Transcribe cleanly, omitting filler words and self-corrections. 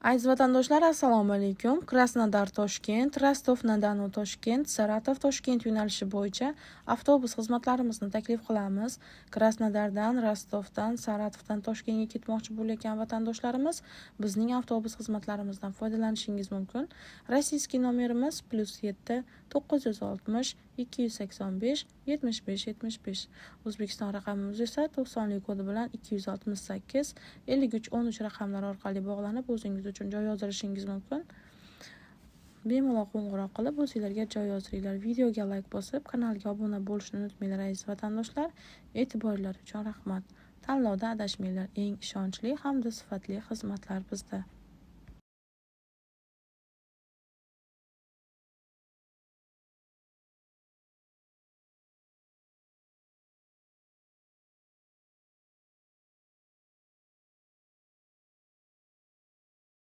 Aziz vatandoshlar, assalomu alaykum. Krasnodar Toshkent, Rostov na Donu Toshkent, Saratov Toshkent yo'nalishi bo'yicha avtobus xizmatlarimizni taklif qilamiz. Krasnodardan, Rostovdan, Saratovdan Toshkentga ketmoqchi bo'layotgan vatandoshlarimiz bizning avtobus xizmatlarimizdan foydalanishingiz mumkin. Российский nomerimiz +7 960 285 75 75. O'zbekiston raqamimiz esa 90 kodi bilan 268 53 13 raqamlari orqali bog'lanib, o'zingiz uchun joy yozdirishingiz mumkin. Bemalol qo'ng'iroq qilib, o'zinglarga joy yozdiringlar. Videoga layk bosib, kanalga obuna bo'lishni unutmanglar, aziz vatandoshlar. E'tiboringlar uchun rahmat. Tanlovda adashmanglar. Eng ishonchli hamda sifatli xizmatlar bizda.